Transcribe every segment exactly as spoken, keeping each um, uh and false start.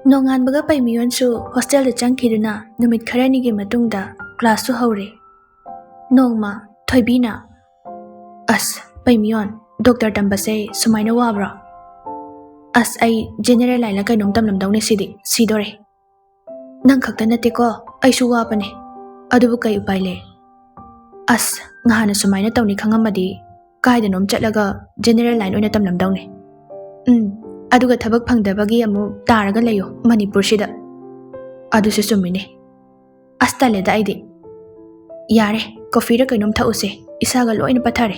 ꯅꯣꯡꯉꯥꯟꯕꯒ ꯄꯩꯃꯤꯌꯣꯟꯁꯨ ꯍꯣꯁꯇꯦꯜꯗ ꯆꯪꯈꯤꯗꯨꯅ ꯅꯨꯃꯤꯠ ꯈꯔꯅꯤꯒꯤ ꯃꯇꯨꯡꯗ ꯀ꯭ꯂꯥꯁꯁꯨ ꯍꯧꯔꯦ꯫ ꯅꯣꯡꯃ ꯊꯣꯏꯕꯤꯅ, "ꯑꯁ, ꯄꯩꯃꯤꯌꯣꯟ, ꯗꯣꯛꯇꯔ ꯇꯝꯕꯁꯦ ꯁꯨꯃꯥꯏꯅ ꯋꯥꯕ꯭ꯔꯣ? ꯑꯁ, ꯑꯩ ꯖꯦꯅꯦꯔꯦꯜ ꯂꯥꯏꯟꯂ ꯀꯩꯅꯣꯝ ꯇꯝꯂꯝꯗꯧꯅꯦ ꯁꯤꯗꯤ, ꯁꯤꯗꯣꯔꯦ꯫ ꯅꯪ ꯈꯛꯇ ꯅꯠꯇꯦꯀꯣ, ꯑꯩꯁꯨ ꯋꯥꯕꯅꯦ꯫ ꯑꯗꯨꯕꯨ ꯀꯩ ꯎꯄꯥꯏ ꯂꯩ? ꯑꯁ, ꯉꯍꯥꯟꯅ ꯁꯨꯃꯥꯏꯅ ꯇꯧꯅꯤ ꯈꯪꯉꯝꯃꯗꯤ ꯀꯥꯏꯗꯅꯣꯝ ꯆꯠꯂꯒ ꯖꯦꯅꯦꯔꯦꯜ ꯂꯥꯏꯟ ꯑꯣꯏꯅ ꯇꯝꯂꯝꯗꯧꯅꯦ꯫ ꯎꯝ, ꯑꯗꯨꯒ ꯊꯕꯛ ꯐꯪꯗꯕꯒꯤ ꯑꯃꯨꯛ ꯇꯥꯔꯒ ꯂꯩꯌꯣ ꯃꯅꯤꯄꯨꯔꯁꯤꯗ꯫ ꯑꯗꯨꯁꯨ ꯆꯨꯝꯃꯤꯅꯦ꯫ ꯑꯁ, ꯇꯜꯂꯦꯗ ꯑꯩꯗꯤ꯫ ꯌꯥꯔꯦ, ꯀꯣꯐꯤꯔ ꯀꯩꯅꯣꯝ ꯊꯛꯎꯁꯦ, ꯏꯁꯥꯒ ꯂꯣꯏꯅ ꯄꯠꯊꯔꯦ꯫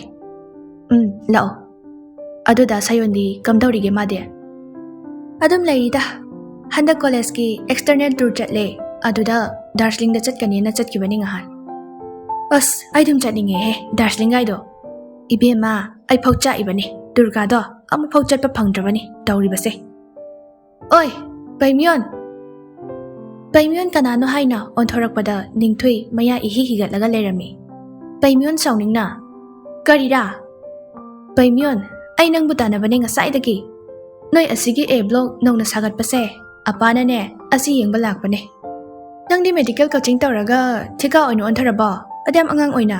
ꯎꯝ, ꯂꯥꯛꯑꯣ꯫ ꯑꯗꯨꯗ ꯁꯥꯌꯣꯟꯗꯤ ꯀꯝꯗꯧꯔꯤꯒꯦ ꯃꯥꯗꯤ?" "ꯑꯗꯨꯝ ꯂꯩꯔꯤꯗ꯫ ꯍꯟꯗꯛ ꯀꯣꯂꯦꯖꯀꯤ ꯑꯦꯛꯁꯇꯔꯅꯦꯜ ꯇꯨꯔ ꯆꯠꯂꯦ, ꯑꯗꯨꯗ ꯗꯥꯔꯖꯤꯂꯤꯡꯗ ꯆꯠꯀꯅꯦꯅ ꯆꯠꯈꯤꯕꯅꯤ ꯉꯍꯥꯟ꯫ ꯑꯁ, ꯑꯩ ꯑꯗꯨꯝ ꯆꯠꯅꯤꯡꯉꯦꯍꯦ ꯗꯥꯔꯖꯤꯂꯤꯡ ꯍꯥꯏꯗꯣ꯫ ꯏꯕꯦꯝꯃ, ꯑꯩ ꯐꯥꯎ ꯆꯥꯛꯏꯕꯅꯤ, ꯗꯨꯔꯒꯥꯗꯣ ꯑꯃꯨꯛꯐꯥꯎ ꯆꯠꯄ ꯐꯪꯗ꯭ꯔꯕꯅꯤ ꯇꯧꯔꯤꯕꯁꯦ꯫ ꯑꯣꯏ, ꯄꯩꯃꯤꯌꯣꯟ!" ꯄꯩꯃꯤꯌꯣꯟ ꯀꯅꯥꯅꯣ ꯍꯥꯏꯅ ꯑꯣꯟꯊꯣꯔꯛꯄꯗ ꯅꯤꯡꯊꯣꯏ ꯃꯌꯥ ꯏꯍꯤ ꯍꯤꯒꯠꯂꯒ ꯂꯩꯔꯝꯃꯤ꯫ ꯄꯩꯃꯤꯌꯣꯟ ꯁꯥꯎꯅꯤꯡꯅ, "ꯀꯔꯤꯔꯥ?" "ꯄꯩꯃꯤꯌꯣꯟ, ꯑꯩ ꯅꯪꯕꯨ ꯇꯥꯟꯅꯕꯅꯦ ꯉꯁꯥꯏꯗꯒꯤ꯫ ꯅꯣꯏ ꯑꯁꯤꯒꯤ A block ꯅꯧꯅ ꯁꯥꯒꯠꯄꯁꯦ, ꯑꯄꯥꯅꯅꯦ ꯑꯁꯤ ꯌꯦꯡꯕ ꯂꯥꯛꯄꯅꯦ꯫ ꯅꯪꯗꯤ ꯃꯦꯗꯤꯀꯦꯜ ꯀꯣꯆꯤꯡ ꯇꯧꯔꯒ ꯊꯤꯀꯥ ꯑꯣꯏꯅ ꯑꯣꯟꯊꯔꯕꯣ? ꯑꯗꯨꯌꯥꯝ ꯑꯉꯥꯡ ꯑꯣꯏꯅ?"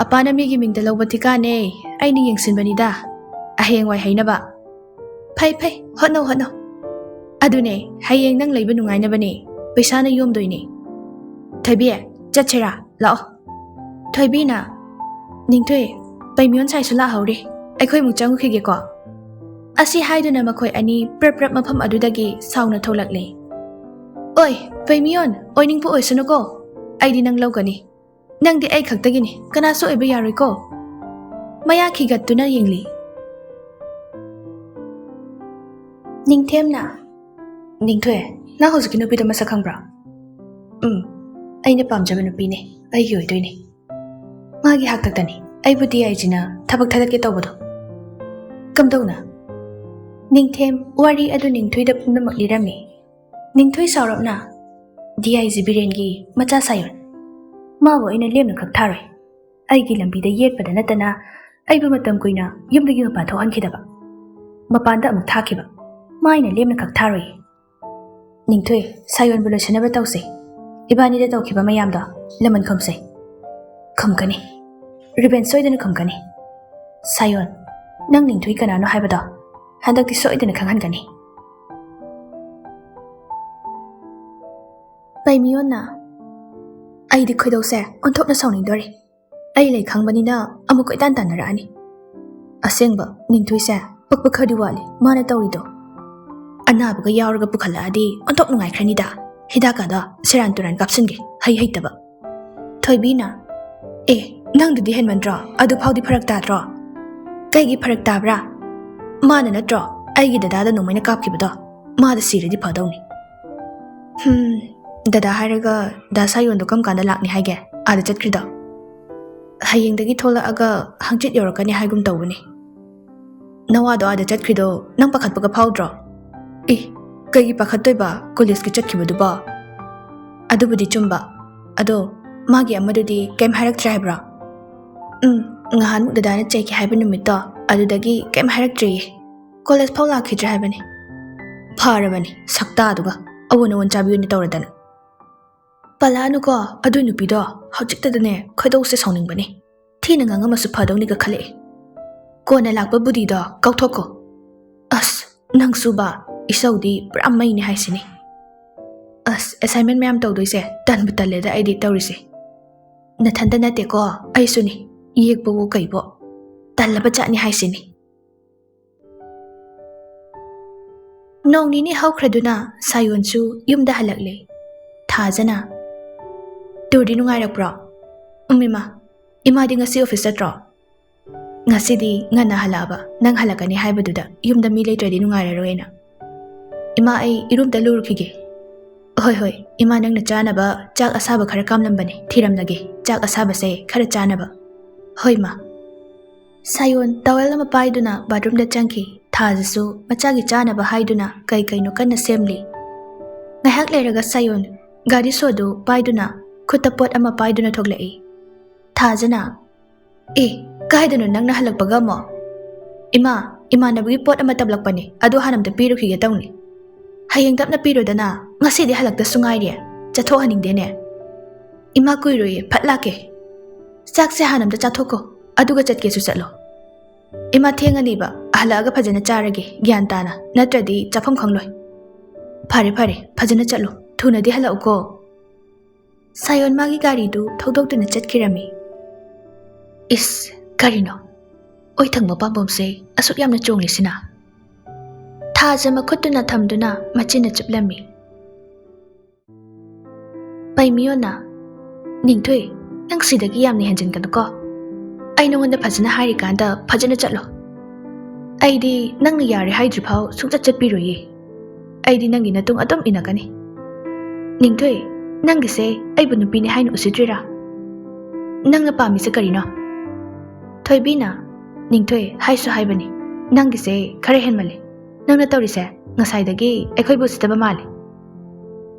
"ꯑꯄꯥꯅ ꯃꯤꯒꯤ ꯃꯤꯡꯗ ꯂꯧꯕ ꯊꯤꯀꯥꯅꯦ, ꯑꯩꯅ ꯌꯦꯡꯁꯤꯟꯕꯅꯤꯗ, ꯑꯍꯌꯦꯡꯋꯥꯏ ꯍꯩꯅꯕ꯫" "ꯐꯩ ꯐꯩ, ꯍꯣꯠꯅꯧ ꯍꯣꯠꯅꯧ꯫ ꯑꯗꯨꯅꯦ, ꯍꯌꯦꯡ ꯅꯪ ꯂꯩꯕ ꯅꯨꯡꯉꯥꯏꯅꯕꯅꯦ, ꯄꯩꯁꯥꯅ ꯌꯣꯝꯗꯣꯏꯅꯦ꯫ ꯊꯣꯏꯕꯤ, ꯆꯠꯁꯤꯔꯥ? ꯂꯥꯛꯑꯣ꯫" ꯊꯣꯏꯕꯤꯅ, "ꯅꯤꯡꯊꯣꯏ, ꯄꯩꯃꯤꯌꯣꯟ ꯁꯥꯏꯁꯨ ꯂꯥꯛꯍꯧꯔꯦ, ꯑꯩꯈꯣꯏ ꯑꯃꯨꯛ ꯆꯪꯉꯨꯈꯤꯒꯦꯀꯣ꯫" ꯑꯁꯤ ꯍꯥꯏꯗꯨꯅ ꯃꯈꯣꯏ ꯑꯅꯤ ꯄ꯭ꯔꯞ ꯄ꯭ꯔꯞ ꯃꯐꯝ ꯑꯗꯨꯗꯒꯤ ꯁꯥꯎꯅ ꯊꯣꯛꯂꯛꯂꯦ꯫ "ꯑꯣꯏ, ꯄꯩꯃꯤꯌꯣꯟ, ꯑꯣꯏꯅꯤꯡꯕ ꯑꯣꯏꯁꯅꯨꯀꯣ, ꯑꯩꯗꯤ ꯅꯪ ꯂꯧꯒꯅꯤ꯫ ꯅꯪꯗꯤ ꯑꯩ ꯈꯛꯇꯒꯤꯅꯤ, ꯀꯅꯥꯁꯨ ꯑꯣꯏꯕ ꯌꯥꯔꯣꯏꯀꯣ꯫" ꯃꯌꯥ ꯈꯤꯒꯠꯇꯨꯅ ꯌꯦꯡꯂꯤ꯫ ꯅꯤꯡꯊꯦꯝꯅ, "ꯅꯤꯡꯊꯣꯏ, ꯅꯪ ꯍꯧꯖꯤꯛꯀꯤ ꯅꯨꯄꯤꯗꯣ ꯃꯁꯛ ꯈꯪꯕ꯭ꯔꯥ?" "ꯎꯝ, ꯑꯩꯅ ꯄꯥꯝꯖꯕ ꯅꯨꯄꯤꯅꯦ, ꯑꯩꯒꯤ ꯑꯣꯏꯗꯣꯏꯅꯦ꯫ ꯃꯥꯒꯤ ꯍꯥꯛꯇꯛꯇꯅꯤ ꯑꯩꯕꯨ D I G ꯅ ꯊꯕꯛ ꯊꯥꯗꯠꯀꯦ ꯇꯧꯕꯗꯣ꯫" "ꯀꯝꯗꯧꯅ?" ꯅꯤꯡꯊꯦꯝ ꯋꯥꯔꯤ ꯑꯗꯨ ꯅꯤꯡꯊꯣꯏꯗ ꯄꯨꯝꯅꯃꯛ ꯂꯤꯔꯝꯃꯤ꯫ ꯅꯤꯡꯊꯣꯏ ꯁꯥꯎꯔꯞꯅ, "D I G ꯕꯤꯔꯦꯟꯒꯤ ꯃꯆꯥ ꯁꯥꯌꯣꯟ꯫ ꯃꯥꯕꯨ ꯑꯩꯅ ꯂꯦꯝꯅ ꯈꯛ ꯊꯥꯔꯣꯏ꯫ ꯑꯩꯒꯤ ꯂꯝꯕꯤꯗ ꯌꯦꯠꯄꯗ ꯅꯠꯇꯅ ꯑꯩꯕꯨ ꯃꯇꯝ ꯀꯨꯏꯅ ꯌꯨꯝꯗꯒꯤ ꯃꯄꯥꯟ ꯊꯣꯛꯍꯟꯈꯤꯗꯕ꯫ ꯃꯄꯥꯟꯗ ꯑꯃꯨꯛ ꯊꯥꯈꯤꯕ꯫ ꯃꯥ ꯑꯩꯅ ꯂꯦꯝꯅ ꯈꯛ ꯊꯥꯔꯣꯏ꯫" ꯅꯤꯡꯊꯣꯏ, ꯁꯥꯌꯣꯟꯕꯨ ꯂꯣꯏꯁꯤꯟꯅꯕ ꯇꯧꯁꯦ꯫ ꯏꯕꯥꯅꯤꯗ ꯇꯧꯈꯤꯕ ꯃꯌꯥꯝꯗꯣ ꯂꯃꯟ ꯈꯨꯝꯁꯦ꯫ ꯈꯨꯝꯒꯅꯤ꯫ ꯔꯤꯕꯦꯟ ꯁꯣꯏꯗꯅ ꯈꯨꯝꯒꯅꯤ꯫ ꯁꯥꯌꯣꯟ, ꯅꯪ ꯅꯤꯡꯊꯣꯏ ꯀꯅꯥꯅꯣ ꯍꯥꯏꯕꯗꯣ ꯍꯟꯗꯛꯇꯤ ꯁꯣꯏꯗꯅ ꯈꯪꯍꯟꯒꯅꯤ꯫ ꯄꯩꯃꯤꯌꯣꯟꯅ, ꯑꯩꯗꯤ ꯈꯣꯏꯗꯧꯁꯦ ꯑꯣꯟꯊꯣꯛꯅ ꯁꯥꯎꯅꯤꯡꯗꯣꯔꯦ꯫ ꯑꯩ ꯂꯩ ꯈꯪꯕꯅꯤꯅ ꯑꯃꯨꯛ ꯀꯣꯏꯇꯥꯟ ꯇꯥꯟꯅꯔꯛꯑꯅꯤ꯫ ꯑꯁꯦꯡꯕ, ꯅꯤꯡꯊꯣꯏꯁꯦ ꯄꯛꯄ ꯈꯔꯗꯤ ꯋꯥꯠꯂꯤ ꯃꯥꯅ ꯇꯧꯔꯤꯗꯣ꯫ ꯑꯅꯥꯕꯒ ꯌꯥꯎꯔꯒ ꯄꯨꯈꯠꯂꯛꯑꯗꯤ ꯑꯣꯟꯊꯣꯛ ꯅꯨꯡꯉꯥꯏꯈ꯭ꯔꯅꯤꯗ꯫ ꯍꯤꯗꯥꯛꯀꯗꯣ ꯁꯦꯔꯥꯟ ꯇꯨꯔꯥꯟ ꯀꯥꯞꯁꯤꯟꯒꯦ, ꯍꯩ ꯍꯩꯇꯕ꯫ ꯊꯣꯏꯕꯤꯅ, "ꯑꯦ, ꯅꯪꯗꯨꯗꯤ ꯍꯦꯟꯃꯟꯗ꯭ꯔꯣ? ꯑꯗꯨ ꯐꯥꯎꯗꯤ ꯐꯔꯛ ꯇꯥꯗ꯭ꯔꯣ?" "ꯀꯩꯒꯤ ꯐꯔꯛ ꯇꯥꯕ꯭ꯔꯥ? ꯃꯥꯅ ꯅꯠꯇ꯭ꯔꯣ ꯑꯩꯒꯤ ꯗꯗꯥꯗ ꯅꯣꯡꯃꯩꯅ ꯀꯥꯞꯈꯤꯕꯗꯣ? ꯃꯥꯗ ꯁꯤꯔꯗꯤ ꯐꯗꯧꯅꯤ꯫" "ꯍꯝ, ꯗꯗꯥ ꯍꯥꯏꯔꯒ ꯗꯥ ꯁꯥꯌꯣꯟꯗꯣ ꯀꯔꯝ ꯀꯥꯟꯗ ꯂꯥꯛꯅꯤ ꯍꯥꯏꯒꯦ? ꯑꯥꯗ ꯆꯠꯈ꯭ꯔꯤꯗꯣ?" "ꯍꯌꯦꯡꯗꯒꯤ ꯊꯣꯛꯂꯛꯑꯒ ꯍꯪꯆꯤꯠ ꯌꯧꯔꯛꯀꯅꯤ ꯍꯥꯏꯒꯨꯝ ꯇꯧꯕꯅꯤ꯫" "ꯅꯋꯥꯗꯣ ꯑꯥꯗ ꯆꯠꯈ꯭ꯔꯤꯗꯣ ꯅꯪ ꯄꯥꯈꯠꯄꯒ ꯐꯥꯎꯗ꯭ꯔꯣ?" "ꯏ, ꯀꯩꯒꯤ ꯄꯥꯈꯠꯇꯣꯏꯕ? ꯀꯣꯂꯦꯖꯀꯤ ꯆꯠꯈꯤꯕꯗꯨꯕꯣ?" "ꯑꯗꯨꯕꯨꯗꯤ ꯆꯨꯝꯕ꯫ ꯑꯗꯣ ꯃꯥꯒꯤ ꯑꯃꯗꯨꯗꯤ ꯀꯩꯝ ꯍꯥꯏꯔꯛꯇ꯭ꯔꯦ ꯍꯥꯏꯕ꯭ꯔꯣ?" "ꯎꯝ, ꯉꯍꯥꯟꯃꯨꯛ ꯗꯗꯥꯅ ꯆꯩꯈꯤ ꯍꯥꯏꯕ ꯅꯨꯃꯤꯠꯇꯣ, ꯑꯗꯨꯗꯒꯤ ꯀꯩꯝ ꯍꯥꯏꯔꯛꯇ꯭ꯔꯦꯌꯦ꯫ ꯀꯣꯂꯦꯖ ꯐꯥꯎ ꯂꯥꯛꯈꯤꯗ꯭ꯔꯦ ꯍꯥꯏꯕꯅꯤ꯫" "ꯐꯔꯕꯅꯤ, ꯁꯛꯇꯥꯗꯨꯒ ꯑꯑꯣꯟ ꯑꯑꯣꯟ ꯆꯥꯕꯤ ꯑꯣꯏꯅ ꯇꯧꯔꯗꯅ꯫" "ꯄꯜꯂꯛꯑꯅꯨꯀꯣ, ꯑꯗꯨ ꯅꯨꯄꯤꯗꯣ ꯍꯧꯖꯤꯛꯇꯗꯅꯦ ꯈꯣꯏꯗꯧꯁꯦ ꯁꯥꯎꯅꯤꯡꯕꯅꯤ꯫ ꯊꯤꯅ ꯉꯥꯡꯉꯝꯃꯁꯨ ꯐꯗꯧꯅꯤꯒ ꯈꯜꯂꯛꯑꯦ꯫ ꯀꯣꯟꯅ ꯂꯥꯛꯄ ꯕꯨꯙꯤꯗꯣ ꯀꯥꯎꯊꯣꯛꯈꯣ꯫" "ꯑꯁ, ꯅꯪꯁꯨꯕ, ꯏꯁꯧꯗꯤ ꯄꯨꯔꯥ ꯃꯩꯅꯤ ꯍꯥꯏꯁꯤꯅꯤ꯫ ꯑꯁ, ꯑꯦꯁꯥꯏꯟꯃꯦꯟ ꯃꯌꯥꯝ ꯇꯧꯗꯣꯏꯁꯦ ꯇꯟꯕꯨ ꯇꯜꯂꯦꯗ ꯑꯩꯗꯤ ꯇꯧꯔꯤꯁꯦ꯫ ꯅꯊꯟꯇ ꯅꯠꯇꯦꯀꯣ, ꯑꯩꯁꯨꯅꯤ꯫ ꯌꯦꯛꯄꯋꯣ ꯀꯩꯕꯣ, ꯇꯜꯂꯕ ꯖꯥꯠꯅꯤ ꯍꯥꯏꯁꯤꯅꯤ꯫" ꯅꯣꯡ ꯅꯤꯅꯤ ꯍꯧꯈ꯭ꯔꯗꯨꯅ ꯁꯥꯌꯣꯟꯁꯨ ꯌꯨꯝꯗ ꯍꯜꯂꯛꯂꯦ꯫ ꯊꯥꯖꯅ, "ꯇꯨꯔꯗꯤ ꯅꯨꯡꯉꯥꯏꯔꯛꯄ꯭ꯔꯣ?" "ꯎꯝ, ꯏꯃꯥ꯫ ꯏꯃꯥꯗꯤ ꯉꯁꯤ ꯑꯣꯐꯤꯁ ꯆꯠꯇ꯭ꯔꯣ?" "ꯉꯁꯤꯗꯤ ꯉꯟꯅ ꯍꯜꯂꯛꯑꯕ, ꯅꯪ ꯍꯜꯂꯛꯀꯅꯤ ꯍꯥꯏꯕꯗꯨꯗ ꯌꯨꯝꯗ ꯃꯤ ꯂꯩꯇ꯭ꯔꯗꯤ ꯅꯨꯡꯉꯥꯏꯔꯔꯣꯏꯅ꯫ ꯏꯃꯥ, ꯑꯩ ꯏꯔꯨꯝꯇ ꯂꯨꯔꯨꯈꯤꯒꯦ꯫" "ꯍꯣꯏ, ꯍꯣꯏ, ꯏꯃꯥ ꯅꯪꯅ ꯆꯥꯅꯕ ꯆꯥꯛ ꯑꯁꯥꯕ ꯈꯔ ꯀꯥꯝꯂꯝꯕꯅꯦ, ꯊꯤꯔꯝꯂꯒꯦ, ꯆꯥꯛ ꯑꯁꯥꯕꯁꯦ ꯈꯔ ꯆꯥꯅꯕ꯫" "ꯍꯣꯏ, ꯃꯥ꯫" ꯁꯥꯌꯣꯟ ꯇꯋꯦꯜ ꯑꯃ ꯄꯥꯏꯗꯨꯅ ꯕꯥꯠꯔꯨꯝꯗ ꯆꯪꯈꯤ꯫ ꯊꯥꯖꯁꯨ ꯃꯆꯥꯒꯤ ꯆꯥꯅꯕ ꯍꯥꯏꯗꯨꯅ ꯀꯩ ꯀꯩꯅꯣ ꯀꯟꯅ ꯁꯦꯝꯂꯤ꯫ ꯉꯥꯏꯍꯥꯛ ꯂꯩꯔꯒ ꯁꯥꯌꯣꯟ ꯒꯥꯔꯤ ꯁꯣꯗꯨ ꯄꯥꯏꯗꯨꯅ ꯈꯨꯠꯇ ꯄꯣꯠ ꯑꯃ ꯄꯥꯏꯗꯨꯅ ꯊꯣꯛꯂꯛꯏ꯫ ꯊꯥꯖꯅ, "ꯑꯦ, ꯀꯥꯏꯗꯅꯣ ꯅꯪꯅ ꯍꯜꯂꯛꯄꯒ ꯑꯃꯨꯛ?" "ꯏꯃꯥ, ꯏꯃꯥꯟꯅꯕꯒꯤ ꯄꯣꯠ ꯑꯃ ꯇꯞꯂꯛꯄꯅꯦ, ꯑꯗꯨ ꯍꯥꯟꯅ ꯑꯝꯇ ꯄꯤꯔꯨꯈꯤꯒꯦ ꯇꯧꯅꯤ꯫" ꯍꯌꯦꯡ ꯇꯞꯅ ꯄꯤꯔꯣꯗꯅ, ꯉꯁꯤꯗꯤ ꯍꯜꯂꯛꯇꯁꯨ ꯉꯥꯏꯔꯤ꯫ ꯆꯠꯊꯣꯛꯍꯟꯅꯤꯡꯗꯦꯅꯦ꯫ ꯏꯃꯥ, ꯀꯨꯏꯔꯣꯏꯌꯦ, ꯐꯠ ꯂꯥꯛꯀꯦ꯫ ꯆꯥꯛꯁꯦ ꯍꯥꯟꯅ ꯑꯝꯇ ꯆꯥꯊꯣꯛꯀꯣ, ꯑꯗꯨꯒ ꯆꯠꯀꯦꯁꯨ ꯆꯠꯂꯣ꯫ ꯏꯃꯥ, ꯊꯦꯡꯉꯅꯤꯕ, ꯍꯜꯂꯛꯑꯒ ꯐꯖꯅ ꯆꯥꯔꯒꯦ, ꯒ꯭ꯌꯥꯟ ꯇꯥꯅ, ꯅꯠꯇ꯭ꯔꯗꯤ ꯆꯥꯐꯝ ꯈꯪꯂꯣꯏ꯫ ꯐꯔꯦ ꯐꯔꯦ, ꯐꯖꯅ ꯆꯠꯂꯣ, ꯊꯨꯅꯗꯤ ꯍꯜꯂꯛꯎꯀꯣ꯫ ꯁꯥꯌꯣꯟ ꯃꯥꯒꯤ ꯒꯥꯔꯤꯗꯨ ꯊꯧꯗꯣꯛꯇꯨꯅ ꯆꯠꯈꯤꯔꯝꯃꯤ꯫ ꯏꯁ, ꯀꯔꯤꯅꯣ? ꯑꯣꯏ ꯊꯪꯕ ꯄꯥꯝꯕꯣꯝꯁꯦ ꯑꯁꯨꯛ ꯌꯥꯝꯅ ꯆꯣꯡꯂꯤꯁꯤꯅ? ꯊꯥꯖ ꯃꯈꯨꯠꯇꯨꯅ ꯊꯝꯗꯨꯅ ꯃꯆꯤꯟꯅ ꯆꯨꯞꯂꯝꯃꯤ꯫ ꯄꯩꯃꯤꯌꯣꯅ, "ꯅꯤꯡꯊꯣꯏ, ꯅꯪ ꯁꯤꯗꯒꯤ ꯌꯥꯝꯅ ꯍꯦꯟꯖꯤꯟꯒꯅꯨꯀꯣ꯫ ꯑꯩ ꯅꯉꯣꯟꯗ ꯐꯖꯅ ꯍꯥꯏꯔꯤꯀꯥꯟꯗ ꯐꯖꯅ ꯆꯠꯂꯣ꯫ ꯑꯩꯗꯤ ꯅꯪꯅ ꯌꯥꯔꯦ ꯍꯥꯏꯗ꯭ꯔꯤꯐꯥꯎ ꯁꯨꯡꯆꯠ ꯆꯠꯄꯤꯔꯣꯏꯌꯦ꯫ ꯑꯩꯗꯤ ꯅꯪꯒꯤ ꯅꯇꯨꯡ ꯑꯗꯨꯝ ꯏꯟꯅꯒꯅꯤ꯫ ꯅꯤꯡꯊꯣꯏ, ꯅꯪꯒꯤꯁꯦ ꯑꯩꯕꯨ ꯅꯨꯄꯤꯅꯦ ꯍꯥꯏꯅ ꯎꯁꯤꯠꯇ꯭ꯔꯤꯔꯥ? ꯅꯪꯅ ꯄꯥꯝꯃꯤꯁꯦ ꯀꯔꯤꯅꯣ?" ꯊꯣꯏꯕꯤꯅ, "ꯅꯤꯡꯊꯣꯏ, ꯍꯥꯏꯁꯨ ꯍꯥꯏꯕꯅꯤ, ꯅꯪꯒꯤꯁꯦ ꯈꯔ ꯍꯦꯟꯃꯜꯂꯦ꯫ ꯅꯪꯅ ꯇꯧꯔꯤꯁꯦ ꯉꯁꯥꯏꯗꯒꯤ ꯑꯩꯈꯣꯏꯕꯨ ꯎꯁꯤꯠꯇꯕ ꯃꯥꯜꯂꯦ꯫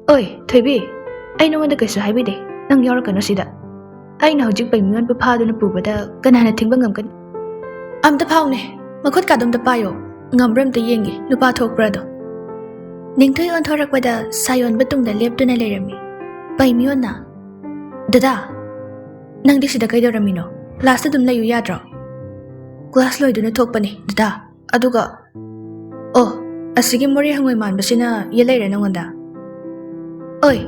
ꯑꯣꯏ, ꯊꯣꯏꯕꯤ, ꯑꯩ ꯅꯉꯣꯟꯗ ꯀꯩꯁꯨ ꯍꯥꯏꯕꯤꯗꯦ, ꯅꯪ ꯌꯥꯎꯔꯛꯀꯅꯨ ꯁꯤꯗ꯫ ꯑꯩꯅ ꯍꯧꯖꯤꯛ ꯄꯩꯃꯤꯌꯣꯟꯕꯨ ꯐꯥꯗꯨꯅ ꯄꯨꯕꯗ ꯀꯅꯥꯅ ꯊꯤꯡꯕ ꯉꯝꯒꯅꯤ? ꯑꯝꯇ ꯐꯥꯎꯅꯦ, ꯃꯈꯨꯠ ꯀꯥꯗꯣ ꯑꯝꯇ ꯄꯥꯏꯌꯣ, ꯉꯝꯕ꯭ꯔꯥ ꯑꯝꯇ ꯌꯦꯡꯒꯦ, ꯅꯨꯄꯥ ꯊꯣꯛꯄ꯭ꯔꯥꯗꯣ?" ꯅꯤꯡꯊꯣꯏ ꯑꯣꯟꯊꯣꯔꯛꯄꯗ ꯁꯥꯌꯣꯟꯕ ꯇꯨꯡꯗ ꯂꯦꯞꯇꯨꯅ ꯂꯩꯔꯝꯃꯤ꯫ ꯄꯩꯃꯤꯌꯣꯟꯅ, "ꯗꯗꯥ, ꯅꯪꯗꯤ ꯁꯤꯗ ꯀꯩꯗꯧꯔꯝꯃꯤꯅꯣ? ꯀ꯭ꯂꯥꯁꯇ ꯑꯗꯨꯝ ꯂꯩꯌꯨ ꯌꯥꯗ꯭ꯔꯣ?" "ꯀ꯭ꯂꯥꯁ ꯂꯣꯏꯗꯨꯅ ꯊꯣꯛꯄꯅꯦ ꯗꯗꯥ, ꯑꯗꯨꯒ, ꯑꯣ, ꯑꯁꯤꯒꯤ ꯃꯣꯔꯦ ꯍꯪꯉꯣꯏ ꯃꯥꯟꯕꯁꯤꯅ ꯌꯦꯠꯂꯩꯔꯦ ꯅꯉꯣꯟꯗ?" "ꯑꯣꯏ,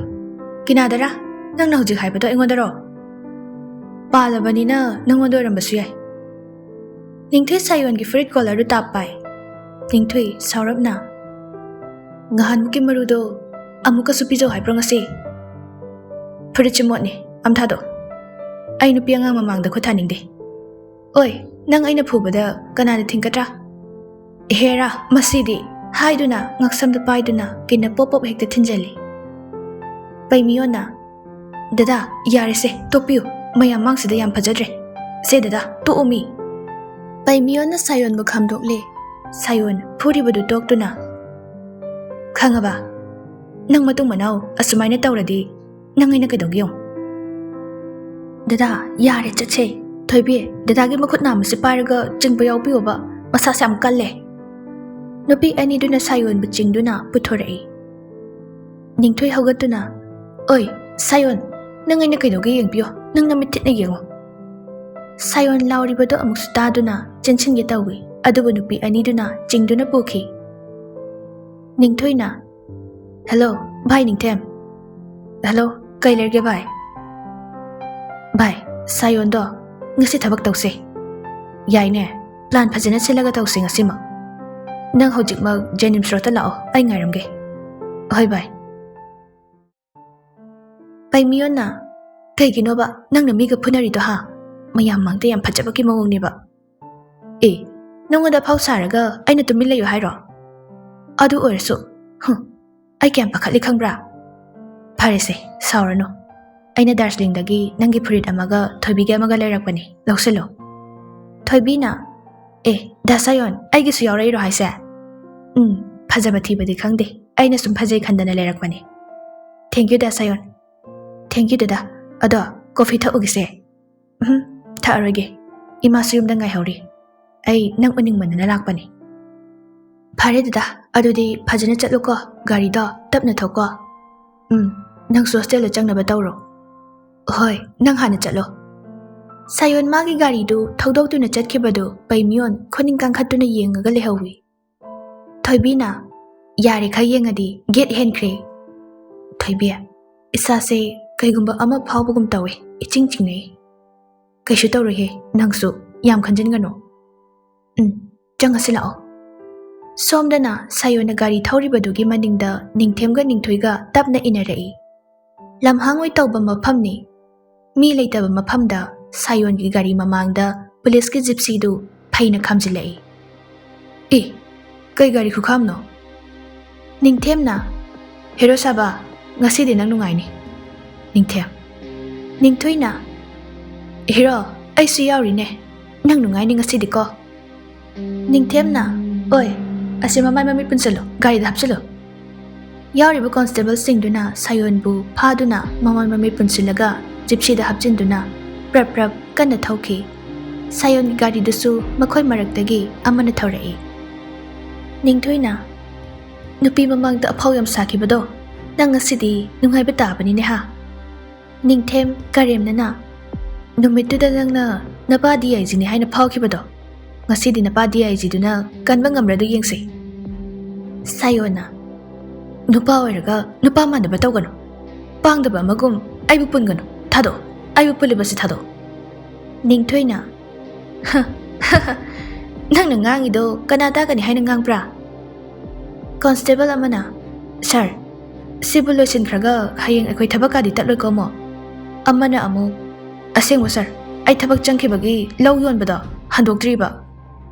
ꯀꯤꯅꯥꯗꯔꯥ? ꯅꯪꯅ ꯍꯧꯖꯤꯛ ꯍꯥꯏꯕꯗꯣ ꯑꯩꯉꯣꯟꯗꯔꯣ? ꯄꯥꯜꯂꯕꯅꯤꯅ ꯅꯉꯣꯟꯗ ꯑꯣꯏꯔꯝꯕꯁꯨ ꯌꯥꯏ꯫" ꯅꯤꯡꯊꯣꯏ ꯁꯥꯌꯣꯟꯒꯤ ꯐꯨꯔꯤꯠ ꯀꯣꯂꯔꯗꯨ ꯇꯥꯞ ꯄꯥꯏ꯫ ꯅꯤꯡꯊꯣꯏ ꯁꯥꯎꯔꯞꯅ, "ꯉꯍꯥꯟꯃꯨꯛꯀꯤ ꯃꯔꯨꯗꯣ ꯑꯃꯨꯛꯀꯁꯨ ꯄꯤꯖꯧ ꯍꯥꯏꯕ꯭ꯔꯣ ꯉꯁꯤ? ꯐꯨꯔꯤꯠꯁꯤ ꯃꯣꯠꯅꯤ, ꯑꯝ ꯊꯥꯗꯣꯛ꯫ ꯑꯩ ꯅꯨꯄꯤ ꯑꯉꯥꯡ ꯃꯃꯥꯡꯗ ꯈꯨꯠ ꯊꯥꯅꯤꯡꯗꯦ꯫ ꯑꯣꯏ, ꯅꯪ ꯑꯩꯅ ꯐꯨꯕꯗ ꯀꯅꯥꯅ ꯊꯤꯡꯒꯗ꯭ꯔꯥ? ꯍꯦꯔꯥ, ꯃꯁꯤꯗꯤ!" ꯍꯥꯏꯗꯨꯅ ꯉꯛꯁꯝꯗ ꯄꯥꯏꯗꯨꯅ ꯀꯤꯟꯅ ꯄꯣꯞ ꯄꯣꯞ ꯍꯦꯛꯇ ꯊꯤꯟꯖꯜꯂꯤ꯫ ꯄꯩꯃꯤꯌꯣꯟꯅ, "ꯗꯗꯥ, ꯌꯥꯔꯦꯁꯦ, ꯇꯣꯛꯄꯤꯌꯨ꯫ ꯃꯌꯥꯝ ꯃꯥꯡꯁꯤꯗ ꯌꯥꯝ ꯐꯖꯗ꯭ꯔꯦ꯫ ꯁꯦ ꯗꯗꯥ, ꯇꯣꯛꯑꯣ ꯃꯤ꯫" ꯄꯩꯃꯤꯌꯣꯟꯅ ꯁꯥꯌꯣꯟꯕꯨ ꯈꯥꯝꯗꯣꯛꯂꯦ꯫ ꯁꯥꯌꯣꯟ ꯐꯨꯔꯤꯕꯗꯨ ꯇꯣꯛꯇꯨꯅ, "ꯈꯪꯉꯕ? ꯅꯪ ꯃꯇꯨꯡ ꯃꯅꯥꯎ ꯑꯁꯨꯃꯥꯏꯅ ꯇꯧꯔꯗꯤ ꯅꯪ ꯑꯩꯅ ꯀꯩꯗꯧꯒꯦ ꯌꯦꯡꯉꯨ꯫" "ꯗꯗꯥ, ꯌꯥꯔꯦ, ꯆꯠꯁꯦ꯫ ꯊꯣꯏꯕꯤ, ꯗꯗꯥꯒꯤ ꯃꯈꯨꯠ ꯅꯥꯝꯃꯁꯦ ꯄꯥꯏꯔꯒ ꯆꯤꯡꯕ ꯌꯥꯎꯕꯤꯌꯣꯕ, ꯃꯁꯥꯁꯦ ꯌꯥꯝ ꯀꯜꯂꯦ꯫" ꯅꯨꯄꯤ ꯑꯅꯤꯗꯨꯅ ꯁꯥꯌꯣꯟꯕꯨ ꯆꯤꯡꯗꯨꯅ ꯄꯨꯊꯣꯔꯛꯏ꯫ ꯅꯤꯡꯊꯣꯏ ꯍꯧꯒꯠꯇꯨꯅ, "ꯑꯣꯏ, ꯁꯥꯌꯣꯟ, ꯅꯪ ꯑꯩꯅ ꯀꯩꯗꯧꯒꯦ ꯌꯦꯡꯕꯤꯌꯣ, ꯅꯪ ꯅꯃꯤꯠ ꯊꯤꯠꯅ ꯌꯦꯡꯉꯨ꯫" ꯁꯥꯌꯣꯟ ꯂꯥꯎꯔꯤꯕꯗꯨ ꯑꯃꯨꯛꯁꯨ ꯇꯥꯗꯨꯅ ꯆꯦꯟꯁꯤꯟꯒꯦ ꯇꯧꯏ, ꯑꯗꯨꯕꯨ ꯅꯨꯄꯤ ꯑꯅꯤꯗꯨꯅ ꯆꯤꯡꯗꯨꯅ ꯄꯨꯈꯤ꯫ ꯅꯤꯡꯊꯣꯏꯅ, "ꯍꯦꯜꯂꯣ, ꯚꯥꯏ ꯅꯤꯡꯊꯦꯝ꯫" "ꯍꯦꯜꯂꯣ, ꯀꯩ ꯂꯩꯔꯒꯦ ꯚꯥꯏ?" "ꯚꯥꯏ, ꯁꯥꯌꯣꯟꯗꯣ ꯉꯁꯤ ꯊꯕꯛ ꯇꯧꯁꯦ꯫" "ꯌꯥꯏꯅꯦ, ꯄ꯭ꯂꯥꯟ ꯐꯖꯅ ꯁꯤꯜꯂꯒ ꯇꯧꯁꯦ ꯉꯁꯤꯃꯛ꯫ ꯅꯪ ꯍꯧꯖꯤꯛꯃꯛ ꯖꯦꯅꯤꯝꯁ ꯔꯣꯗꯇ ꯂꯥꯛꯑꯣ, ꯑꯩ ꯉꯥꯏꯔꯝꯒꯦ꯫" "ꯍꯣꯏ ꯚꯥꯏ꯫" ꯄꯩꯃꯤꯌꯣꯟꯅ, "ꯀꯩꯒꯤꯅꯣꯕ ꯅꯪꯅ ꯃꯤꯒ ꯐꯨꯅꯔꯤꯗꯣ ꯍꯥ? ꯃꯌꯥꯝ ꯃꯥꯡꯗ ꯌꯥꯝ ꯐꯖꯕꯒꯤ ꯃꯑꯣꯡꯅꯦꯕ꯫" "ꯑꯦ, ꯅꯉꯣꯟꯗ ꯐꯥꯎ ꯁꯥꯔꯒ ꯑꯩꯅ ꯇꯨꯃꯤꯟ ꯂꯩꯌꯨ ꯍꯥꯏꯔꯣ? ꯑꯗꯨ ꯑꯣꯏꯔꯁꯨ, ꯍꯨꯝ, ꯑꯩ ꯀꯌꯥꯝ ꯄꯥꯈꯠꯂꯤ ꯈꯪꯕ꯭ꯔꯥ? ꯐꯔꯦꯁꯦ, ꯁꯥꯎꯔꯅꯨ꯫ ꯑꯩꯅ ꯗꯥꯔꯖꯤꯂꯤꯡꯗꯒꯤ ꯅꯪꯒꯤ ꯐꯨꯔꯤꯠ ꯑꯃꯒ ꯊꯣꯏꯕꯤꯒꯤ ꯑꯃꯒ ꯂꯩꯔꯛꯄꯅꯤ, ꯂꯧꯁꯤꯜꯂꯣ꯫" ꯊꯣꯏꯕꯤꯅ, "ꯑꯦ, ꯗꯥ ꯁꯥꯌꯣꯟ, ꯑꯩꯒꯤꯁꯨ ꯌꯥꯎꯔꯛꯏꯔꯣ ꯍꯥꯏꯁꯦ?" "ꯎꯝ, ꯐꯖꯕ ꯊꯤꯕꯗꯤ ꯈꯪꯗꯦ, ꯑꯩꯅ ꯁꯨꯝ ꯐꯖꯩ ꯈꯟꯗꯅ ꯂꯩꯔꯛꯄꯅꯤ꯫" "Thank you, the ꯁꯥꯌꯣꯟ꯫" "Thank you, ꯗꯗꯥ꯫ ꯑꯗꯣ, ꯀꯣꯐꯤ ꯊꯛꯎꯒꯤꯁꯦ?" "ꯎꯝ, ꯊꯛꯑꯔꯣꯏꯒꯦ꯫ ꯏꯃꯥꯁꯨ ꯌꯨꯝꯗ ꯉꯥꯏꯍꯧꯔꯤ꯫ ꯑꯩ ꯅꯪ ꯎꯅꯤꯡꯃꯟꯗꯅ ꯂꯥꯛꯄꯅꯤ꯫" "ꯐꯔꯦ ꯗꯗꯥ, ꯑꯗꯨꯗꯤ ꯐꯖꯅ ꯆꯠꯂꯨꯀꯣ, ꯒꯥꯔꯤꯗꯣ ꯇꯞꯅ ꯊꯧꯀꯣ꯫" "ꯎꯝ, ꯅꯪꯁꯨ ꯍꯣꯁꯇꯦꯜꯗ ꯆꯪꯅꯕ ꯇꯧꯔꯣ꯫" "ꯍꯣꯏ, ꯅꯪ ꯍꯥꯟꯅ ꯆꯠꯂꯣ꯫" ꯁꯥꯌꯣꯟ ꯃꯥꯒꯤ ꯒꯥꯔꯤꯗꯨ ꯊꯧꯗꯣꯛꯇꯨꯅ ꯆꯠꯈꯤꯕꯗꯨ ꯄꯩꯃꯤꯌꯣꯟ ꯈꯨꯅꯤꯡ ꯀꯥꯡꯈꯠꯇꯨꯅ ꯌꯦꯡꯉꯒ ꯂꯩꯍꯧꯏ꯫ ꯊꯣꯏꯕꯤꯅ, "ꯌꯥꯔꯦ, ꯈꯔ ꯌꯦꯡꯉꯗꯤ ꯒꯦꯠ ꯍꯦꯟꯈ꯭ꯔꯦ꯫" ꯊꯣꯏꯕꯤ, "ꯏꯁꯥꯁꯦ ꯀꯩꯒꯨꯝꯕ ꯑꯃ ꯐꯥꯎꯕꯒꯨꯝ ꯇꯧꯋꯦ, ꯏꯆꯤꯡ ꯆꯤꯡꯅꯩ꯫" "ꯀꯩꯁꯨ ꯇꯧꯔꯣꯏꯍꯦ, ꯅꯪꯁꯨ ꯌꯥꯝ ꯈꯟꯖꯤꯟꯒꯅꯨ꯫ ꯎꯝ, ꯆꯪꯉꯁꯤ ꯂꯥꯛꯑꯣ꯫" ꯁꯣꯝꯗꯅ ꯁꯥꯌꯣꯟꯅ ꯒꯥꯔꯤ ꯊꯧꯔꯤꯕꯗꯨꯒꯤ ꯃꯅꯤꯡꯗ ꯅꯤꯡꯊꯦꯝꯒ ꯅꯤꯡꯊꯣꯏꯒ ꯇꯞꯅ ꯏꯟꯅꯔꯛꯏ꯫ ꯂꯝꯍꯥꯡ ꯑꯣꯏ ꯇꯧꯕ ꯃꯐꯝꯅꯤ꯫ ꯃꯤ ꯂꯩꯇꯕ ꯃꯐꯝꯗ ꯁꯥꯌꯣꯟꯒꯤ ꯒꯥꯔꯤ ꯃꯃꯥꯡꯗ ꯄꯨꯂꯤꯁꯀꯤ ꯖꯤꯞꯁꯤꯗꯨ ꯐꯩꯅ ꯈꯥꯝꯖꯤꯜꯂꯛꯏ꯫ "ꯑꯦ, ꯀꯩ ꯒꯥꯔꯤ ꯈꯨꯈꯥꯝꯅꯣ?" ꯅꯤꯡꯊꯦꯝꯅ, "ꯍꯦꯔꯣ ꯁꯥꯕ, ꯉꯁꯤꯗꯤ ꯅꯪ ꯅꯨꯡꯉꯥꯏꯅꯤ꯫" ꯅꯤꯡꯊꯦꯝ꯫ ꯅꯤꯡꯊꯣꯏꯅ, "ꯍꯦꯔꯣ, ꯑꯩꯁꯨ ꯌꯥꯎꯔꯤꯅꯦ, ꯅꯪ ꯅꯨꯡꯉꯥꯏꯅꯤ ꯉꯁꯤꯗꯤꯀꯣ꯫" ꯅꯤꯡꯊꯦꯝꯅ, "ꯑꯣꯏ, ꯑꯁꯤ ꯃꯃꯥꯏ ꯃꯃꯤꯠ ꯄꯨꯟꯁꯤꯜꯂꯣ, ꯒꯥꯔꯤꯗ ꯍꯥꯞꯆꯤꯜꯂꯣ꯫" ꯌꯥꯎꯔꯤꯕ ꯀꯣꯟꯁꯇꯦꯕꯜꯁꯤꯡꯗꯨꯅ ꯁꯥꯌꯣꯟꯕꯨ ꯐꯥꯗꯨꯅ ꯃꯃꯥꯏ ꯃꯃꯤꯠ ꯄꯨꯟꯁꯤꯜꯂꯒ ꯖꯤꯞꯁꯤꯗ ꯍꯥꯞꯆꯤꯟꯗꯨꯅ ꯄ꯭ꯔꯞ ꯄ꯭ꯔꯞ ꯀꯟꯅ ꯊꯧꯈꯤ꯫ ꯁꯥꯌꯣꯟꯒꯤ ꯒꯥꯔꯤꯗꯨꯁꯨ ꯃꯈꯣꯏ ꯃꯔꯛꯇꯒꯤ ꯑꯃꯅ ꯊꯧꯔꯛꯏ꯫ ꯅꯤꯡꯊꯣꯏꯅ, "ꯅꯨꯄꯤ ꯃꯃꯥꯡꯗ ꯑꯐꯥꯎ ꯌꯥꯝ ꯁꯥꯈꯤꯕꯗꯣ, ꯅꯪ ꯉꯁꯤꯗꯤ ꯅꯨꯡꯉꯥꯏꯕ ꯇꯥꯕꯅꯤꯅꯦ ꯍꯥ?" ꯅꯤꯡꯊꯦꯝ ꯀꯔꯦꯝꯅꯅ, "ꯅꯨꯃꯤꯠꯇꯨꯗ ꯅꯪꯅ ꯅꯄꯥ ꯗꯤ ꯑꯥꯏ ꯖꯤꯅꯤ ꯍꯥꯏꯅ ꯐꯥꯎꯈꯤꯕꯗꯣ, ꯉꯁꯤꯗꯤ ꯅꯄꯥ ꯗꯤ ꯑꯥꯏ ꯖꯤꯗꯨꯅ ꯀꯟꯕ ꯉꯝꯕ꯭ꯔꯥꯗꯣ ꯌꯦꯡꯁꯤ꯫" ꯁꯥꯌꯣꯟꯅ, "ꯅꯨꯄꯥ ꯑꯣꯏꯔꯒ ꯅꯨꯄꯥ ꯃꯥꯟꯅꯕ ꯇꯧꯒꯅꯨ꯫ ꯄꯥꯡꯗꯕ ꯑꯃꯒꯨꯝ ꯑꯩꯕꯨ ꯄꯨꯟꯒꯅꯨ꯫ ꯊꯥꯗꯣꯛ꯫ ꯑꯩꯕꯨ ꯄꯨꯜꯂꯤꯕꯁꯤ ꯊꯥꯗꯣꯛ꯫" ꯅꯤꯡꯊꯣꯏꯅ, "ꯍ, ꯍ, ꯍ, ꯅꯪꯅ ꯉꯥꯡꯉꯤꯗꯣ ꯀꯅꯥ ꯇꯥꯒꯅꯤ ꯍꯥꯏꯅ ꯉꯥꯡꯕ꯭ꯔꯥ?" ꯀꯣꯟꯁꯇꯦꯕꯜ ꯑꯃꯅ, "ꯁꯥꯔ, ꯁꯤꯕꯨ ꯂꯣꯏꯁꯤꯟꯈ꯭ꯔꯒ ꯍꯌꯦꯡ ꯑꯩꯈꯣꯏ ꯊꯕꯛꯀꯥꯗꯤ ꯇꯠꯂꯣꯏꯀꯣ ꯑꯃꯨꯛ?" ꯑꯃꯅ ꯑꯃꯨꯛ, "ꯑꯁꯦꯡꯕ ꯁꯥꯔ, ꯑꯩ ꯊꯕꯛ ꯆꯪꯈꯤꯕꯒꯤ ꯂꯧ ꯌꯣꯟꯕꯗꯣ ꯍꯟꯗꯣꯛꯇ꯭ꯔꯤꯕ꯫"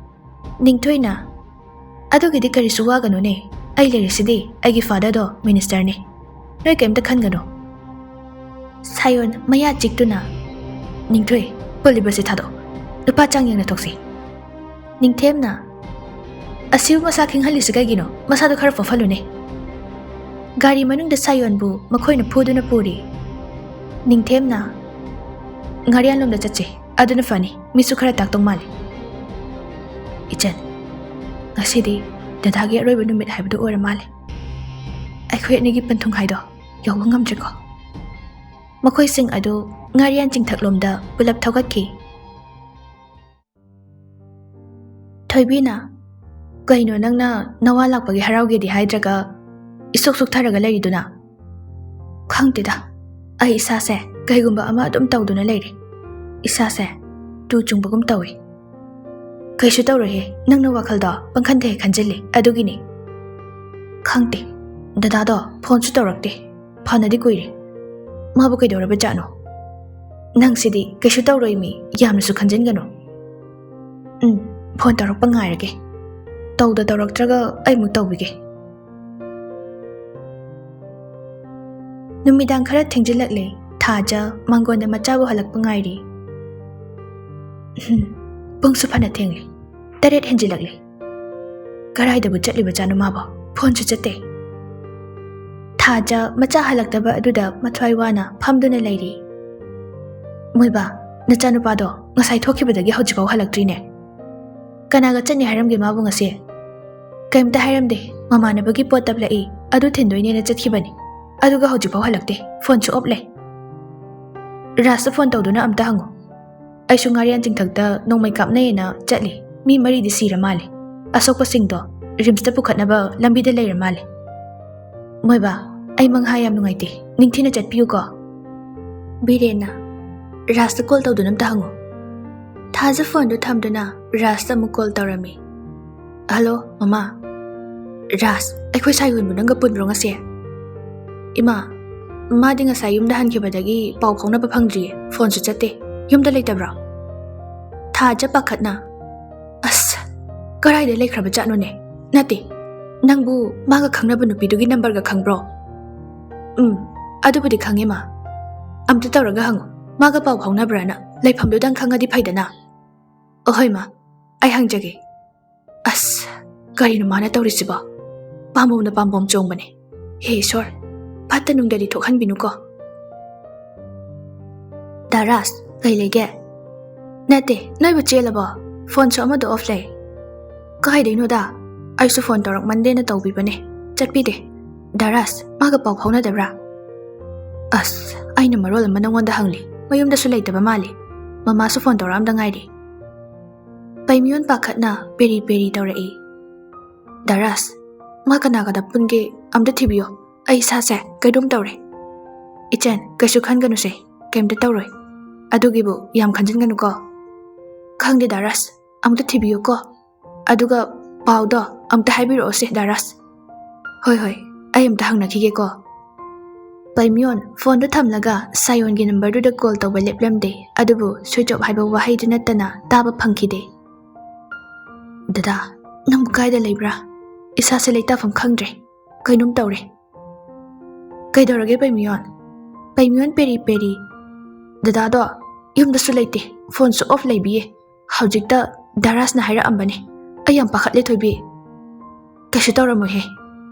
ꯅꯤꯡꯊꯣꯏꯅ, "ꯑꯗꯨꯒꯤꯗꯤ ꯀꯔꯤꯁꯨ ꯋꯥꯒꯅꯨꯅꯦ, ꯑꯩ ꯂꯩꯔꯤꯁꯤꯗꯤ, ꯑꯩꯒꯤ ꯐꯥꯗꯔꯗꯣ ꯃꯤꯅꯤꯁꯇꯔꯅꯤ, ꯅꯣꯏ ꯀꯩꯝꯇ ꯈꯟꯒꯅꯨ꯫" ꯁꯥꯌꯣꯟ ꯃꯌꯥ ꯆꯤꯛꯇꯨꯅ, "ꯅꯤꯡꯊꯣꯏ, ꯄꯨꯜꯂꯤꯕꯁꯤ ꯊꯥꯗꯣꯛ, ꯂꯨꯄꯥ ꯆꯥꯡ ꯌꯦꯡꯅ ꯊꯣꯛꯁꯤ꯫" ꯅꯤꯡꯊꯦꯝꯅ, "ꯑꯁꯤꯕꯨ ꯃꯁꯥ ꯈꯤꯡꯍꯜꯂꯤꯁꯤ ꯀꯩꯒꯤꯅꯣ? ꯃꯁꯥꯗꯣ ꯈꯔ ꯐꯣꯐꯜꯂꯨꯅꯦ꯫" ꯒꯥꯔꯤ ꯃꯅꯨꯡꯗ ꯁꯥꯌꯣꯟꯕꯨ ꯃꯈꯣꯏꯅ ꯐꯨꯗꯨꯅ ꯄꯨꯔꯤ꯫ ꯅꯤꯡꯊꯦꯝꯅ, "ꯉꯥꯔꯤꯌꯥꯟꯂꯣꯝꯗ ꯆꯠꯁꯤ, ꯑꯗꯨꯅ ꯐꯅꯤ, ꯃꯤꯁꯨ ꯈꯔ ꯇꯥꯛꯇꯧ ꯃꯥꯜꯂꯤ꯫" "ꯏꯆꯟ, ꯉꯁꯤꯗꯤ ꯗꯗꯥꯒꯤ ꯑꯔꯣꯏꯕ ꯅꯨꯃꯤꯠ ꯍꯥꯏꯕꯗꯨ ꯑꯣꯏꯔ ꯃꯥꯜꯂꯦ꯫ ꯑꯩꯈꯣꯏ ꯑꯅꯤꯒꯤ ꯄꯟꯊꯨꯡ ꯍꯥꯏꯗꯣ ꯌꯧꯕ ꯉꯝꯗ꯭ꯔꯦꯀꯣ꯫" ꯃꯈꯣꯏꯁꯤꯡ ꯑꯗꯨ ꯉꯥꯔꯤꯌꯥꯟ ꯆꯤꯡꯊꯛꯂꯣꯝꯗ ꯄꯨꯂꯞ ꯊꯧꯒꯠꯈꯤ꯫ ꯊꯣꯏꯕꯤꯅ, "ꯀꯩꯅꯣ ꯅꯪꯅ ꯅꯋꯥ ꯂꯥꯛꯄꯒꯤ ꯍꯔꯥꯎꯒꯦꯗꯤ ꯍꯥꯏꯗ꯭ꯔꯒ ꯏꯁꯨꯛ ꯁꯨꯛꯊꯔꯒ ꯂꯩꯔꯤꯗꯨꯅ?" "ꯈꯪꯗꯦꯗ, ꯑꯩ ꯏꯁꯥꯁꯦ ꯀꯩꯒꯨꯝꯕ ꯑꯃ ꯑꯗꯨꯝ ꯇꯧꯗꯨꯅ ꯂꯩꯔꯦ꯫ ꯏꯁꯥꯁꯦ ꯇꯨ ꯆꯨꯡꯕꯒꯨꯝ ꯇꯧꯏ꯫" "ꯀꯩꯁꯨ ꯇꯧꯔꯣꯏꯍꯦ, ꯅꯪꯅ ꯋꯥꯈꯜꯗꯣ ꯄꯪꯈꯟꯗ ꯍꯦꯛ ꯈꯟꯖꯤꯜꯂꯤ ꯑꯗꯨꯒꯤꯅꯤ꯫" "ꯈꯪꯗꯦ, ꯗꯗꯥꯗꯣ ꯐꯣꯟꯁꯨ ꯇꯧꯔꯛꯇꯦ, ꯐꯅꯗꯤ ꯀꯨꯏꯔꯦ꯫ ꯃꯥꯕꯨ ꯀꯩꯗꯧꯔꯕ ꯖꯥꯠꯅꯣ?" "ꯅꯪꯁꯤꯗꯤ ꯀꯩꯁꯨ ꯇꯧꯔꯣꯏ ꯃꯤ, ꯌꯥꯝꯅꯁꯨ ꯈꯟꯖꯤꯟꯒꯅꯨ꯫" "ꯎꯝ, ꯐꯣꯟ ꯇꯧꯔꯛꯄ ꯉꯥꯏꯔꯒꯦ꯫ ꯇꯧꯗ ꯇꯧꯔꯛꯇ꯭ꯔꯒ ꯑꯩꯃꯨꯛ ꯇꯧꯕꯤꯒꯦ꯫" ꯅꯨꯃꯤꯗꯥꯡ ꯈꯔ ꯊꯦꯡꯖꯤꯜꯂꯛꯂꯦ꯫ ꯊꯥꯖ ꯃꯥꯡꯒꯣꯟꯗ ꯃꯆꯥꯕꯨ ꯍꯜꯂꯛꯄ ꯉꯥꯏꯔꯤ꯫ ꯍꯨꯝ, ꯄꯨꯡꯁꯨ ꯐꯅ ꯊꯦꯡꯂꯦ꯫ ꯇꯔꯦꯠ ꯍꯦꯟꯖꯤꯜꯂꯛꯂꯦ꯫ ꯀꯔꯥꯏꯗꯕꯨ ꯆꯠꯂꯤꯕꯖꯥꯠꯅꯣ ꯃꯥꯕꯣ? ꯐꯣꯟꯁꯨ ꯆꯠꯇꯦ꯫ ꯊꯥꯖ ꯃꯆꯥ ꯍꯜꯂꯛꯇꯕ ꯑꯗꯨꯗ ꯃꯊ꯭ꯋꯥꯏ ꯋꯥꯅ ꯐꯝꯗꯨꯅ ꯂꯩꯔꯤ꯫ "ꯃꯣꯏꯕꯥ, ꯅꯆꯥꯅꯨꯄꯥꯗꯣ ꯉꯁꯥꯏ ꯊꯣꯛꯈꯤꯕꯗꯒꯤ ꯍꯧꯖꯤꯛꯐꯥꯎ ꯍꯜꯂꯛꯇ꯭ꯔꯤꯅꯦ꯫ ꯀꯅꯥꯒ ꯆꯠꯅꯤ ꯍꯥꯏꯔꯝꯒꯦ ꯃꯥꯕꯨ ꯉꯁꯤ?" ꯀꯩꯝꯇ ꯍꯥꯏꯔꯝꯗꯦ꯫ ꯃꯃꯥꯟꯅꯕꯒꯤ ꯄꯣꯠ ꯇꯞꯂꯛꯏ, ꯑꯗꯨ ꯊꯤꯟꯗꯣꯏꯅꯦꯅ ꯆꯠꯈꯤꯕꯅꯤ꯫ ꯑꯗꯨꯒ ꯍꯧꯖꯤꯛꯐꯥꯎ ꯍꯜꯂꯛꯇꯦ꯫ ꯐꯣꯟꯁꯨ off ꯂꯩ꯫ ꯔꯥꯖꯇ ꯐꯣꯟ ꯇꯧꯗꯨꯅ ꯑꯝꯇ ꯍꯪꯉꯨ꯫ ꯑꯩꯁꯨ ꯉꯥꯔꯤꯌꯥꯟ ꯆꯤꯡꯊꯛꯇ ꯅꯣꯡꯃꯩ ꯀꯥꯞꯅꯩꯌꯦꯅ ꯆꯠꯂꯤ꯫ ꯃꯤ ꯃꯔꯤꯗꯤ ꯁꯤꯔ ꯃꯥꯜꯂꯦ꯫ ꯑꯁꯣꯛꯄꯁꯤꯡꯗꯣ ꯔꯤꯝꯁꯇ ꯄꯨꯈꯠꯅꯕ ꯂꯝꯕꯤꯗ ꯂꯩꯔ ꯃꯥꯜꯂꯦ꯫ ꯃꯣꯏꯕꯥ, ꯑꯩ ꯃꯪꯍꯥ ꯌꯥꯝ ꯅꯨꯡꯉꯥꯏꯇꯦ꯫ ꯅꯤꯡꯊꯤꯅ ꯆꯠꯄꯤꯌꯨꯀꯣ꯫ ꯕꯤꯔꯦꯟꯅ, ꯔꯥꯖꯇ ꯀꯣꯜ ꯇꯧꯗꯨꯅ ꯑꯝꯇ ꯍꯪꯉꯨ꯫ ꯊꯥꯖ ꯐꯣꯟꯗꯨ ꯊꯝꯗꯨꯅ ꯔꯥꯖꯇ ꯑꯃꯨꯛ ꯀꯣꯜ ꯇꯧꯔꯝꯃꯤ꯫ ꯍꯜꯂꯣ, ꯃꯃꯥ꯫ ꯔꯥꯖ, ꯑꯩꯈꯣꯏ ꯁꯥꯏꯍꯨꯟꯕꯨ ꯅꯪꯒ ꯄꯨꯟꯕ꯭ꯔꯣ ꯉꯁꯤ? ꯏꯃꯥ, ꯃꯥꯗꯤ ꯉꯁꯥꯏ ꯌꯨꯝꯗ ꯍꯟꯈꯤꯕꯗꯒꯤ ꯄꯥꯎ ꯐꯥꯎꯅꯕ ꯐꯪꯗ꯭ꯔꯤꯌꯦ, ꯐꯣꯟꯁꯨ ꯆꯠꯇꯦ꯫ ꯌꯨꯝꯗ ꯂꯩꯇꯕ꯭ꯔꯣ? ꯊꯥꯖ ꯄꯥꯈꯠꯅ, ꯑꯁ, ꯀꯔꯥꯏꯗ ꯂꯩꯈ꯭ꯔꯕ ꯖꯥꯠꯅꯣꯅꯦ? ꯅꯠꯇꯦ, ꯅꯪꯕꯨ ꯃꯥꯒ ꯈꯪꯅꯕ ꯅꯨꯄꯤꯗꯨꯒꯤ ꯅꯝꯕꯔꯒ ꯈꯪꯕ꯭ꯔꯣ? ꯎꯝ, ꯑꯗꯨꯕꯨꯗꯤ ꯈꯪꯉꯦ, ꯃꯥ꯫ ꯑꯝꯇ ꯇꯧꯔꯒ ꯍꯪꯉꯨ, ꯃꯥꯒ ꯄꯥꯎ ꯐꯥꯎꯅꯕ꯭ꯔꯥꯅ꯫ ꯂꯩꯐꯝꯗꯨꯗꯪ ꯈꯪꯉꯗꯤ ꯐꯩꯗꯅ꯫ ꯑꯍꯣꯏ, ꯃꯥ, ꯑꯩ ꯍꯪꯖꯒꯦ꯫ ꯑꯁ, ꯀꯔꯤꯅꯣ ꯃꯥꯅ ꯇꯧꯔꯤꯁꯤꯕꯣ? ꯄꯥꯝꯕꯣꯝꯅ ꯄꯥꯝꯕꯣꯝ ꯆꯣꯡꯕꯅꯦ꯫ ꯍꯦ ꯏꯁꯣꯔ, ꯐꯠꯇ ꯅꯨꯡꯗꯗꯤ ꯊꯣꯛꯍꯟꯕꯤꯅꯨꯀꯣ꯫ ꯗꯥ ꯔꯥꯖ, ꯀꯩ ꯂꯩꯒꯦ? ꯅꯠꯇꯦ, ꯅꯣꯏꯕꯨ ꯆꯦꯜꯂꯕꯣ? ꯐꯣꯟꯁꯨ ꯑꯃꯗꯣ off ꯂꯩ꯫ ꯀꯥꯏꯗꯩꯅꯣꯗ? ꯑꯩꯁꯨ ꯐꯣꯟ ꯇꯧꯔꯛꯃꯟꯗꯦꯅ ꯇꯧꯕꯤꯕꯅꯦ, ꯆꯠꯄꯤꯗꯦ꯫ ꯗꯥ ꯔꯥꯖ, ꯃꯥꯒ ꯄꯥꯎ ꯐꯥꯎꯅꯗꯕ꯭ꯔꯥ? ꯑꯁ, ꯑꯩꯅ ꯃꯔꯣꯜ ꯑꯃ ꯅꯉꯣꯟꯗ ꯍꯪꯂꯤ, ꯃꯌꯨꯝꯗꯁꯨ ꯂꯩꯇꯕ ꯃꯥꯜꯂꯤ꯫ ꯃꯃꯥꯁꯨ ꯐꯣꯟ ꯇꯧꯔꯛꯑꯝꯗ ꯉꯥꯏꯔꯤ꯫ ꯄꯩꯃꯤꯌꯣꯟ ꯄꯥꯈꯠꯅ ꯄꯦꯔꯤ ꯄꯦꯔꯤ ꯇꯧꯔꯛꯏ꯫ ꯗꯥ ꯔꯥꯖ, ꯃꯥ ꯀꯅꯥꯒꯗ ꯄꯨꯟꯒꯦ ꯑꯝꯇ ꯊꯤꯕꯤꯌꯣ꯫ ꯑꯩ ꯏꯁꯥꯁꯦ ꯀꯩꯅꯣꯝ ꯇꯧꯔꯦ꯫ ꯏꯆꯟ, ꯀꯩꯁꯨ ꯈꯟꯒꯅꯨꯁꯦ, ꯀꯩꯝꯇ ꯇꯧꯔꯣꯏ꯫ ꯑꯗꯨꯒꯤꯕꯨ ꯌꯥꯝ ꯈꯟꯖꯤꯟꯒꯅꯨꯀꯣ꯫ ꯈꯪꯗꯦ ꯗꯥ ꯔꯥꯖ, ꯑꯝꯇ ꯊꯤꯕꯤꯌꯨꯀꯣ꯫ ꯑꯗꯨꯒ ꯄꯥꯎꯗꯣ ꯑꯝꯇ ꯍꯥꯏꯕꯤꯔꯛꯑꯣꯁꯦ ꯗꯥ ꯔꯥꯖ꯫ ꯍꯣꯏ, ꯍꯣꯏ, ꯑꯩ ꯑꯝꯇ ꯍꯪꯅꯈꯤꯒꯦꯀꯣ꯫ ꯄꯩꯃꯤꯌꯣꯟ ꯐꯣꯟꯗꯨ ꯊꯝꯂꯒ ꯁꯥꯌꯣꯟꯒꯤ ꯅꯝꯕꯔꯗꯨꯗ ꯀꯣꯜ ꯇꯧꯕ ꯂꯦꯞꯂꯝꯗꯦ, ꯑꯗꯨꯕꯨ switch off ꯍꯥꯏꯕ ꯋꯥꯍꯩꯗꯨ ꯅꯠꯇꯅ ꯇꯥꯕ ꯐꯪꯈꯤꯗꯦ꯫ ꯗꯗꯥ, ꯅꯪꯕꯨ ꯀꯥꯏꯗ ꯂꯩꯕ꯭ꯔꯥ? ꯏꯁꯥꯁꯦ ꯂꯩꯇꯥꯐꯝ ꯈꯪꯗ꯭ꯔꯦ꯫ ꯀꯩꯅꯣꯝ ꯇꯧꯔꯦ꯫ ꯀꯩꯗꯧꯔꯒꯦ ꯄꯩꯃꯤꯌꯣꯟ? ꯄꯩꯃꯤꯌꯣꯟ ꯄꯦꯔꯤ ꯄꯦꯔꯤ꯫ ꯗꯗꯥꯗꯣ ꯌꯨꯝꯗꯁꯨ ꯂꯩꯇꯦ, ꯐꯣꯟꯁꯨ off ꯂꯩꯕꯤꯌꯦ꯫ ꯍꯧꯖꯤꯛꯇ ꯗꯥ ꯔꯥꯖꯅ ꯍꯥꯏꯔꯛꯑꯝꯕꯅꯦ꯫ ꯑꯩ ꯌꯥꯝ ꯄꯥꯈꯠꯂꯦ ꯊꯣꯏꯕꯤ꯫ ꯀꯩꯁꯨ ꯇꯧꯔꯝꯃꯣꯏꯍꯦ,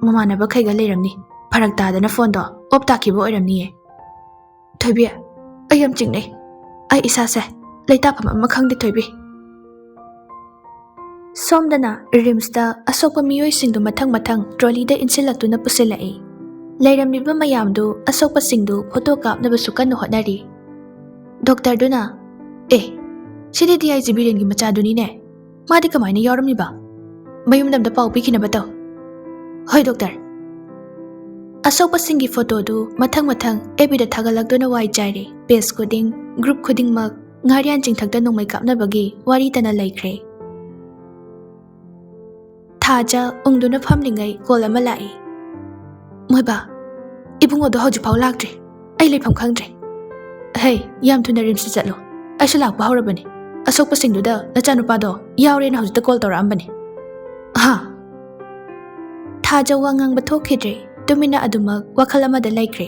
ꯃꯃꯥꯟꯅꯕꯈꯩꯒ ꯂꯩꯔꯝꯅꯤ꯫ ꯐꯔꯛ ꯇꯥꯗꯅ ꯐꯣꯟꯗꯣ off ꯇꯥꯈꯤꯕ ꯑꯣꯏꯔꯝꯅꯤꯌꯦ꯫ ꯊꯣꯏꯕꯤ, ꯑꯩ ꯌꯥꯝ ꯆꯤꯡꯅꯩ꯫ ꯑꯩ ꯏꯁꯥꯁꯦ ꯂꯩꯇꯥꯐꯝ ꯑꯃ ꯈꯪꯗꯦ ꯊꯣꯏꯕꯤ꯫ ꯁꯣꯝꯗꯅ ꯔꯤꯝꯁꯇ ꯑꯁꯣꯛꯄ ꯃꯤꯑꯣꯏꯁꯤꯡꯗꯨ ꯃꯊꯪ ꯃꯊꯪ ꯇ꯭ꯔꯣꯂꯤꯗ ꯏꯟꯁꯤꯜꯂꯛꯇꯨꯅ ꯄꯨꯁꯤꯜꯂꯛꯏ꯫ ꯂꯩꯔꯝꯂꯤꯕ ꯃꯌꯥꯝꯗꯨ ꯑꯁꯣꯛꯄꯁꯤꯡꯗꯨ ꯐꯣꯇꯣ ꯀꯥꯞꯅꯕꯁꯨ ꯀꯟꯅ ꯍꯣꯠꯅꯔꯤ꯫ ꯗꯣꯛꯇꯔꯗꯨꯅ, "ꯑꯦ, ꯁꯤꯗꯤ ꯗꯤ ꯑꯥꯏ ꯖꯤ ꯕꯤꯔꯦꯟꯒꯤ ꯃꯆꯥꯗꯨꯅꯤꯅꯦ꯫ ꯃꯥꯗꯤ ꯀꯃꯥꯏꯅ ꯌꯥꯎꯔꯝꯃꯤꯕ? ꯃꯌꯨꯝꯗ ꯑꯝꯇ ꯄꯥꯎ ꯄꯤꯈꯤꯅꯕ ꯇꯧ꯫" "ꯍꯣꯏ, ꯗꯣꯛꯇꯔ꯫" ꯑꯁꯣꯛꯄꯁꯤꯡꯒꯤ ꯐꯣꯇꯣꯗꯨ ꯃꯊꯪ ꯃꯊꯪ ꯑꯦꯐ ꯕꯤꯗ ꯊꯥꯒꯠꯂꯛꯇꯨꯅ ꯋꯥꯏ ꯆꯥꯏꯔꯦ꯫ ꯄꯦꯖ ꯈꯨꯗꯤꯡ, ꯒ꯭ꯔꯨꯞ ꯈꯨꯗꯤꯡꯃꯛ ꯉꯥꯔꯤꯌꯥꯟ ꯆꯤꯡꯊꯛꯇ ꯅꯣꯡꯃꯩ ꯀꯥꯞꯅꯕꯒꯤ ꯋꯥꯔꯤꯇꯅ ꯂꯩꯈ꯭ꯔꯦ꯫ ꯊꯥꯖ ꯎꯪꯗꯨꯅ ꯐꯝꯂꯤꯉꯩ ꯀꯣꯜ ꯑꯃ ꯂꯥꯛꯏ꯫ "ꯃꯣꯏꯕꯥ, ꯏꯕꯨꯡꯉꯣꯗꯣ ꯍꯧꯖꯤꯛꯐꯥꯎ ꯂꯥꯛꯇ꯭ꯔꯤ꯫ ꯑꯩ ꯂꯩꯐꯝ ꯈꯪꯗ꯭ꯔꯦ꯫" "ꯍꯩ, ꯌꯥꯝ ꯊꯨꯅ ꯔꯤꯝꯁꯇ ꯆꯠꯂꯣ꯫ ꯑꯩꯁꯨ ꯂꯥꯛꯄ ꯍꯧꯔꯕꯅꯤ꯫ ꯑꯁꯣꯛꯄꯁꯤꯡꯗꯨꯗ ꯅꯆꯥꯅꯨꯄꯥꯗꯣ ꯌꯥꯎꯔꯦꯅ ꯍꯧꯖꯤꯛꯇ ꯀꯣꯜ ꯇꯧꯔꯛꯑꯝꯕꯅꯤ꯫" "ꯍꯥ?" ꯊꯥꯖ ꯋꯥ ꯉꯥꯡꯕ ꯊꯣꯛꯈꯤꯗ꯭ꯔꯦ꯫ ꯇꯨꯃꯤꯟꯅ ꯑꯗꯨꯃꯛ ꯋꯥꯈꯜ ꯑꯃꯗ ꯂꯩꯈ꯭ꯔꯦ꯫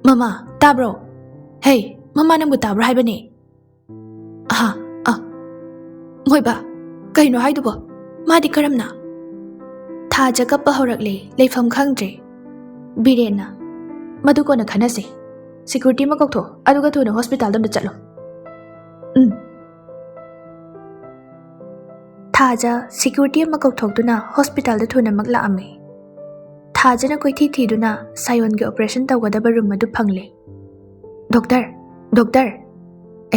"ꯃꯃꯥ, ꯇꯥꯕ꯭ꯔꯣ? ꯍꯦ, ꯃꯃꯥ ꯅꯪꯕꯨ ꯇꯥꯕ꯭ꯔꯣ ꯍꯥꯏꯕꯅꯦ?" "ꯑꯍꯥ, ꯑ, ꯃꯣꯏꯕꯥ, ꯀꯩꯅꯣ ꯍꯥꯏꯗꯨꯕꯣ? ꯃꯥꯗꯤ ꯀꯔꯝꯅ?" ꯊꯥꯖ ꯀꯞꯄ ꯍꯧꯔꯛꯂꯦ, ꯂꯩꯐꯝ ꯈꯪꯗ꯭ꯔꯦ꯫ ꯕꯤꯔꯦꯟꯅ, "ꯃꯗꯨ ꯀꯣꯟꯅ ꯈꯟꯅꯁꯦ꯫ ꯁꯦꯀ꯭ꯌꯨꯔꯤꯇꯤ ꯑꯃ ꯀꯧꯊꯣꯛ, ꯑꯗꯨꯒ ꯊꯨꯅ ꯍꯣꯁꯄꯤꯇꯥꯜꯗ ꯑꯝꯇ ꯆꯠꯂꯣ꯫" "ꯎꯝ꯫" ꯊꯥꯖ ꯁꯦꯀ꯭ꯌꯨꯔꯤꯇꯤ ꯑꯃ ꯀꯧꯊꯣꯛꯇꯨꯅ ꯍꯣꯁꯄꯤꯇꯥꯜꯗ ꯊꯨꯅꯃꯛ ꯂꯥꯛꯑꯝꯃꯤ꯫ ꯊꯥꯖꯅ ꯀꯣꯏꯊꯤ ꯊꯤꯗꯨꯅ ꯁꯥꯌꯣꯟꯒꯤ ꯑꯣꯄꯔꯦꯁꯟ ꯇꯧꯒꯗꯕ ꯔꯨꯝ ꯑꯗꯨ ꯐꯪꯂꯦ꯫ "Doctor, doctor!"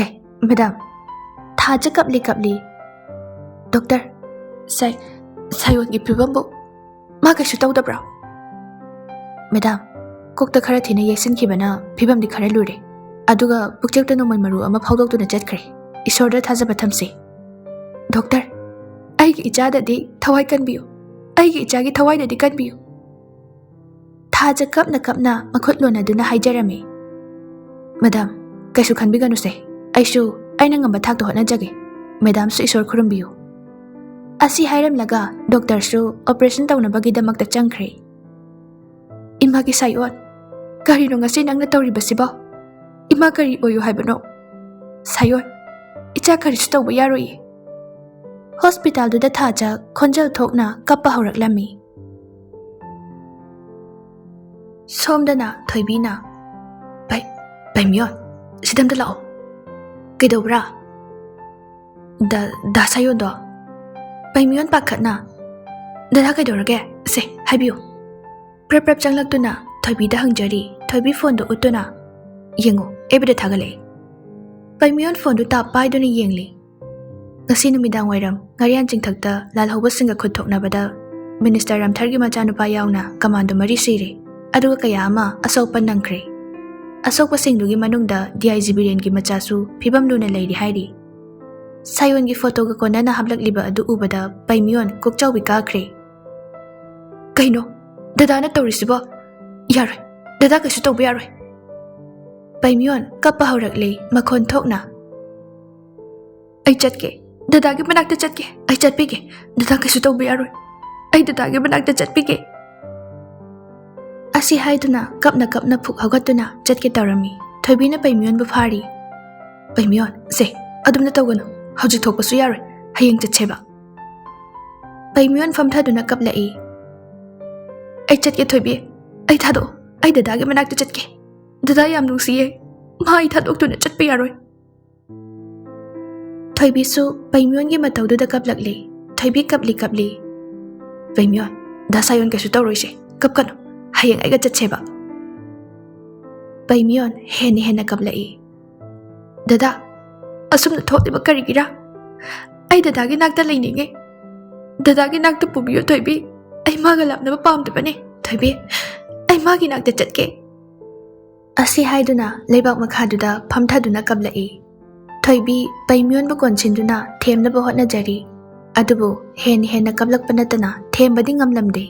"ꯑꯦ, ꯃꯦꯗꯥꯝ!" ꯊꯥꯖ ꯀꯞꯂꯤ ꯀꯞꯂꯤ꯫ "ꯗꯣꯛꯇꯔ, ꯁꯥꯏ-, ꯁꯥꯌꯣꯟꯒꯤ ꯐꯤꯕꯝꯕꯨ ꯃꯥ ꯀꯩꯁꯨ ꯇꯧꯗꯕ꯭ꯔꯣ?" "ꯃꯦꯗꯥꯝ, ꯀꯣꯛꯇ ꯈꯔ ꯊꯤꯅ ꯌꯩꯁꯤꯟꯈꯤꯕꯅ ꯐꯤꯕꯝꯗꯤ ꯈꯔ ꯂꯨꯔꯦ꯫ ꯑꯗꯨꯒ ꯄꯨꯛꯆꯦꯛꯇ ꯅꯣꯡꯃꯩ ꯃꯔꯨ ꯑꯃ ꯐꯥꯎꯗꯣꯛꯇꯨꯅ ꯆꯠꯈ꯭ꯔꯦ꯫ ꯏꯁꯣꯔꯗ ꯊꯥꯖꯕ ꯊꯝꯁꯤ꯫" "ꯗꯣꯛꯇꯔ, ꯑꯩꯒꯤ ꯏꯆꯥꯗꯗꯤ ꯊꯋꯥꯏ ꯀꯟꯕꯤꯌꯨ꯫ ꯑꯩꯒꯤ ꯏꯆꯥꯒꯤ ꯊꯋꯥꯏꯗꯗꯤ ꯀꯟꯕꯤꯌꯨ꯫" ꯊꯥꯖ ꯀꯞꯅ ꯀꯞꯅ ꯃꯈꯨꯠ ꯂꯣꯟꯅꯗꯨꯅ ꯍꯥꯏꯖꯔꯝꯃꯤ꯫ "ꯃꯦꯗꯥꯝ, ꯀꯩꯁꯨ ꯈꯟꯕꯤꯒꯅꯨꯁꯦ꯫ ꯑꯩꯁꯨ ꯑꯩꯅ ꯉꯝꯕ ꯊꯥꯛꯇ ꯍꯣꯠꯅꯖꯒꯦ꯫ ꯃꯦꯗꯥꯝꯁꯨ ꯏꯁꯣꯔ ꯈꯨꯔꯨꯝꯕꯤꯌꯨ꯫" ꯑꯁꯤ ꯍꯥꯏꯔꯝꯂꯒ ꯗꯣꯛꯇꯔꯁꯨ ꯑꯣꯄꯔꯦꯁꯟ ꯇꯧꯅꯕꯒꯤꯗꯃꯛꯇ ꯆꯪꯈ꯭ꯔꯦ꯫ "ꯏꯃꯥꯒꯤ ꯁꯥꯏꯑꯣꯟ, ꯀꯔꯤꯅꯣ ꯉꯁꯤ ꯅꯪꯅ ꯇꯧꯔꯤꯕꯁꯤꯕꯣ? ꯏꯃꯥ ꯀꯔꯤ ꯑꯣꯏꯌꯨ ꯍꯥꯏꯕꯅꯣ? ꯁꯥꯏꯑꯣꯟ, ꯏꯆꯥ ꯀꯔꯤꯁꯨ ꯇꯧꯕ ꯌꯥꯔꯣꯏꯌꯦ꯫" ꯍꯣꯁꯄꯤꯇꯥꯜꯗꯨꯗ ꯊꯥꯖ ꯈꯣꯟꯖꯦꯜ ꯊꯣꯛꯅ ꯀꯞꯄ ꯍꯧꯔꯛꯂꯝꯃꯤ꯫ ꯁꯣꯝꯗꯅ ꯊꯣꯏꯕꯤꯅ, "ꯚꯩ, ꯚꯩꯃꯤꯌꯣꯟ, ꯁꯤꯗ ꯑꯝꯇ ꯂꯥꯛꯑꯣ꯫" "ꯀꯩꯗꯧꯕ꯭ꯔꯥ?" "ꯗꯥ, ꯗꯥ ꯁꯥꯌꯣꯟꯗꯣ ꯄꯩꯃꯤꯌꯣꯟ ꯄꯥꯈꯠꯅ, "ꯗꯗꯥ ꯀꯩꯗꯧꯔꯒꯦ? ꯁꯦ, ꯍꯥꯏꯕꯤꯌꯨ"꯫ ꯄ꯭ꯔꯞ ꯄ꯭ꯔꯞ ꯆꯪꯂꯛꯇꯨꯅ ꯊꯣꯏꯕꯤꯗ ꯍꯪꯖꯔꯤ꯫ ꯊꯣꯏꯕꯤ ꯐꯣꯟꯗꯨ ꯎꯠꯇꯨꯅ, "ꯌꯦꯡꯉꯨ, ꯑꯦꯐ ꯕꯤꯗ ꯊꯥꯒꯠꯂꯛꯑꯦ"꯫ ꯄꯩꯃꯤꯌꯣꯟ ꯐꯣꯟꯗꯨ ꯇꯥꯞ ꯄꯥꯏꯗꯨꯅ ꯌꯦꯡꯂꯤ꯫ ꯉꯁꯤ ꯅꯨꯃꯤꯗꯥꯡ ꯋꯥꯏꯔꯝ ꯉꯥꯔꯤꯌꯥꯟ ꯆꯤꯡꯊꯛꯇ ꯂꯥꯜꯍꯧꯕꯁꯤꯡꯒ ꯈꯨꯠ ꯊꯣꯛꯅꯕꯗ ꯃꯤꯅꯤꯁꯇꯔ ꯔꯥꯝꯊꯔꯒꯤ ꯃꯆꯥꯅꯨꯄꯥ ꯌꯥꯎꯅ ꯀꯃꯥꯟꯗꯣ ꯃꯔꯤ ꯁꯤꯔꯦ, ꯑꯗꯨꯒ ꯀꯌꯥ ꯑꯃ ꯑꯁꯣꯛ ꯑꯄꯟ ꯅꯪꯈ꯭ꯔꯦ꯫ ꯑꯁꯣꯛꯄꯁꯤꯡꯗꯨꯒꯤ ꯃꯅꯨꯡꯗ ꯗꯤ ꯑꯥꯏ ꯖꯤ ꯕꯤꯔꯦꯟꯒꯤ ꯃꯆꯥꯁꯨ ꯐꯤꯕꯝ ꯂꯨꯅ ꯂꯩꯔꯤ ꯍꯥꯏꯔꯤ꯫ ꯁꯥꯌꯣꯟꯒꯤ ꯐꯣꯇꯣꯒ ꯀꯣꯟꯅꯅ ꯍꯥꯞꯂꯛꯂꯤꯕ ꯑꯗꯨ ꯎꯕꯗ ꯄꯩꯃꯤꯌꯣꯟ ꯀꯣꯛꯆꯥꯎꯕꯤ ꯀꯥꯈ꯭ꯔꯦ꯫ "ꯀꯩꯅꯣ ꯗꯗꯥꯅ ꯇꯧꯔꯤꯁꯤꯕꯣ? ꯌꯥꯔꯣꯏ, ꯗꯗꯥ ꯀꯩꯁꯨ ꯇꯧꯕ ꯌꯥꯔꯣꯏ"꯫ ꯄꯩꯃꯤꯌꯣꯟ ꯀꯞꯄ ꯍꯧꯔꯛꯂꯦ ꯃꯈꯣꯟ ꯊꯣꯛꯅ꯫ "ꯑꯩ ꯆꯠꯀꯦ, ꯗꯗꯥꯒꯤ ꯃꯅꯥꯛꯇ ꯆꯠꯀꯦ, ꯑꯩ ꯆꯠꯄꯤꯒꯦ, ꯗꯗꯥ ꯀꯩꯁꯨ ꯇꯧꯕ ꯌꯥꯔꯣꯏ, ꯑꯩ ꯗꯗꯥꯒꯤ ꯃꯅꯥꯛꯇ ꯆꯠꯄꯤꯒꯦ"꯫ ꯑꯁꯤ ꯍꯥꯏꯗꯨꯅ ꯀꯞꯅ ꯀꯞꯅ ꯐꯨꯛ ꯍꯧꯒꯠꯇꯨꯅ ꯆꯠꯀꯦ ꯇꯧꯔꯝꯃꯤ꯫ ꯊꯣꯏꯕꯤꯅ ꯄꯩꯃꯤꯌꯣꯟꯕꯨ ꯐꯥꯔꯤ꯫ "ꯄꯩꯃꯤꯌꯣꯟ, ꯁꯦ, ꯑꯗꯨꯝꯅ ꯇꯧꯒꯅꯨ, ꯍꯧꯖꯤꯛ ꯊꯣꯛꯄꯁꯨ ꯌꯥꯔꯣꯏ, ꯍꯌꯦꯡ ꯆꯠꯁꯦꯕ"꯫ ꯄꯩꯃꯤꯌꯣꯟ ꯐꯝꯊꯗꯨꯅ ꯀꯞꯂꯛꯏ꯫ "ꯑꯩ ꯆꯠꯀꯦ ꯊꯣꯏꯕꯤ, ꯑꯩ ꯊꯥꯗꯣꯛꯑꯣ, ꯑꯩ ꯗꯗꯥꯒꯤ ꯃꯅꯥꯛꯇ ꯆꯠꯀꯦ꯫ ꯗꯗꯥ ꯌꯥꯝ ꯅꯨꯡꯁꯤꯌꯦ, ꯃꯥ ꯑꯩ ꯊꯥꯗꯣꯛꯇꯨꯅ ꯆꯠꯄ ꯌꯥꯔꯣꯏ"꯫ ꯊꯣꯏꯕꯤꯁꯨ ꯄꯩꯃꯤꯌꯣꯟꯒꯤ ꯃꯇꯧꯗꯨꯗ ꯀꯞꯂꯛꯂꯤ꯫ ꯊꯣꯏꯕꯤ ꯀꯞꯂꯤ ꯀꯞꯂꯤ꯫ "ꯄꯩꯃꯤꯌꯣꯟ, ꯗꯥ ꯁꯥꯌꯣꯟ ꯀꯩꯁꯨ ꯇꯧꯔꯣꯏꯁꯦ, ꯀꯞꯀꯅꯨ, ꯍꯌꯦꯡ ꯑꯩꯒ ꯆꯠꯁꯦꯕ"꯫ ꯄꯩꯃꯤꯌꯣꯟ ꯍꯦꯟꯅ ꯍꯦꯟꯅ ꯀꯞꯂꯛꯏ꯫ "ꯗꯗꯥ, ꯑꯁꯨꯝꯅ ꯊꯣꯛꯂꯤꯕ ꯀꯔꯤꯒꯤꯔꯥ? ꯑꯩ ꯗꯗꯥꯒꯤ ꯅꯥꯛꯇ ꯂꯩꯅꯤꯡꯉꯦ꯫ ꯗꯗꯥꯒꯤ ꯅꯥꯛꯇ ꯄꯨꯕꯤꯌꯨ ꯊꯣꯏꯕꯤ, ꯑꯩ ꯃꯥꯒ ꯂꯥꯞꯅꯕ ꯄꯥꯝꯗꯕꯅꯦ꯫ ꯊꯣꯏꯕꯤ, ꯑꯩ ꯃꯥꯒꯤ ꯅꯥꯛꯇ ꯆꯠꯀꯦ"꯫ ꯑꯁꯤ ꯍꯥꯏꯗꯨꯅ ꯂꯩꯕꯥꯛ ꯃꯈꯥꯗꯨꯗ ꯐꯝꯊꯗꯨꯅ ꯀꯞꯂꯛꯏ꯫ ꯊꯣꯏꯕꯤ ꯄꯩꯃꯤꯌꯣꯟꯕꯨ ꯀꯣꯟꯁꯤꯟꯗꯨꯅ ꯊꯦꯝꯅꯕ ꯍꯣꯠꯅꯖꯔꯤ꯫ ꯑꯗꯨꯕꯨ ꯍꯦꯟꯅ ꯍꯦꯟꯅ ꯀꯞꯂꯛꯄ ꯅꯠꯇꯅ ꯊꯦꯝꯕꯗꯤ ꯉꯝꯂꯝꯗꯦ꯫